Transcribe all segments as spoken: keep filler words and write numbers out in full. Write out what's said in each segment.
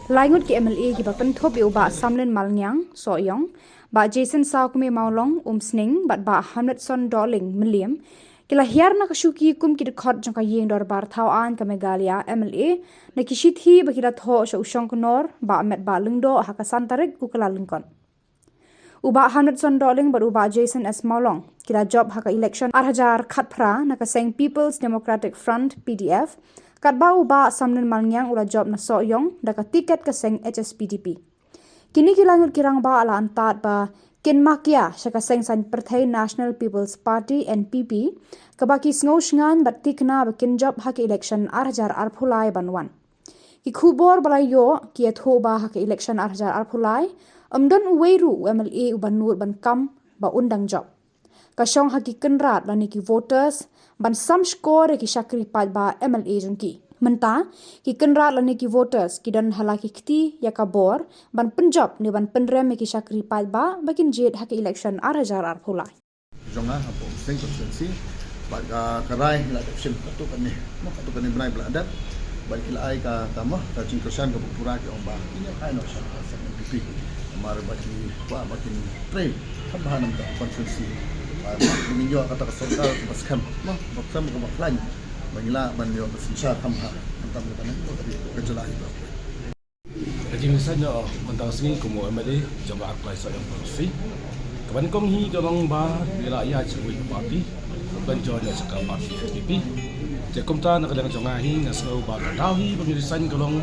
Laingut ki M L A kiba kynthup ïa u Bah Samlin Malngiang, Sohiong, Bah Jason Sawkmie Mawlong, Umsning, bad Bah Hamletson Dohling, Mylliem, ki la hiar na ka shuki kum ki dkhot jong ka ïing dorbar thaw aiñ ka Meghalaya, M L A, na ki shithi ba ki la thoh sha u Shongknor, Bah Metbah Lyngdoh, ha ka san tarik u Kyllalyngkot. U Bah Hamletson Dohling bad u Bah Jason S Mawlong ki la jop ha ka election ar hajar khatphra na ka seng People's Democratic Front, P D F, katba u Bah Samlin Malngiang u la jop na Sohiong da ka tiket ka seng H S P D P. Kine ki laingut ki rangbah la antad ba kin makia sha ka seng saiñ pyrthei National People's Party, N P P, kaba ki sngew shngaiñ bad tikna ba kin jop ha ka election ar hajar arphew lai ban wan. Ki khubor ba la ïoh ki ïathuh ba ha ka election ar hajar arphew lai, ym don uwei ruh u M L A uba nud ban kam ba un dang jop. Ka shong ha ki kynrad lane ki voters ban sam shkor ïa ki shakri paidbah M L A jong ki. Mynta, ki kynrad lane ki voters ki don ha la ki kti ïa ka bor ban pynjop ne ban pynrem ïa ki shakri paidbah ba kin jied ha ka election ar hajar arphew lai. Jong nga hapoh Umsning constituency, bad ka, ka rai la dep shim katto katne, mo, katto katne bnai ba la dep, bad ki la ai ka, ka, mo, ka jingkyrshan kaba pura, ki ong ba kin ïa ai noh sha ka seng N P P. Namar ba ki kwah ba kin trei kham bha na bynta constituency. Bad ba ngin ïoh kata ka sorkar kaba skhem, mo, kaba skhem, kaba khlaiñ, ba ngin lah ban ïoh ka synshar kham bha, khamtam ka tnat, ka jylla hi baroh. Ka jingresign jong u mynta ka sngi kum u M L A jong ka Arphew Lai Sohiong Constituency, kaba nyngkong hi ka long ba ngi la ïaid sha kawei ka party, ban join ïa sha ka party N P P. Te kumta na ka liang jong nga hi nga sngew ba ka daw hi ba ngi resign ka long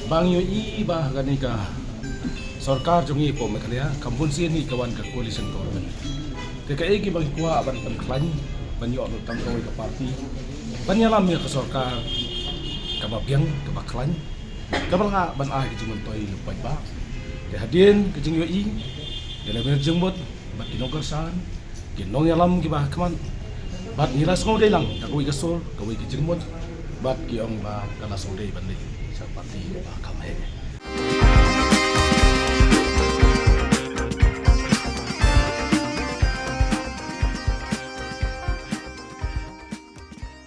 ba ngi ïohi ba ha kane ka sorkar jong ngi hapoh Meghalaya kam bun sien hi ka wan ka coalition government. Te kaei kaba ngi kwah ban pynkhlaiñ, ban ïoh lut tang kawei ka party ban ïalam ïa ka sorkar kaba biang, kaba khlaiñ, kaba lah ban ai ka jingmyntoi ïa u paidbah. Te hadien ka jingïohi, ïa la mir jingmut bad ki nongkyrshan, ki nongïalam kiba ha khmat, bad ngi la sngewdei lang da kawei ka sur, kawei ka jingmut, bad ki ong ba ka la sngewdei ban leit sha party kaba kham heh.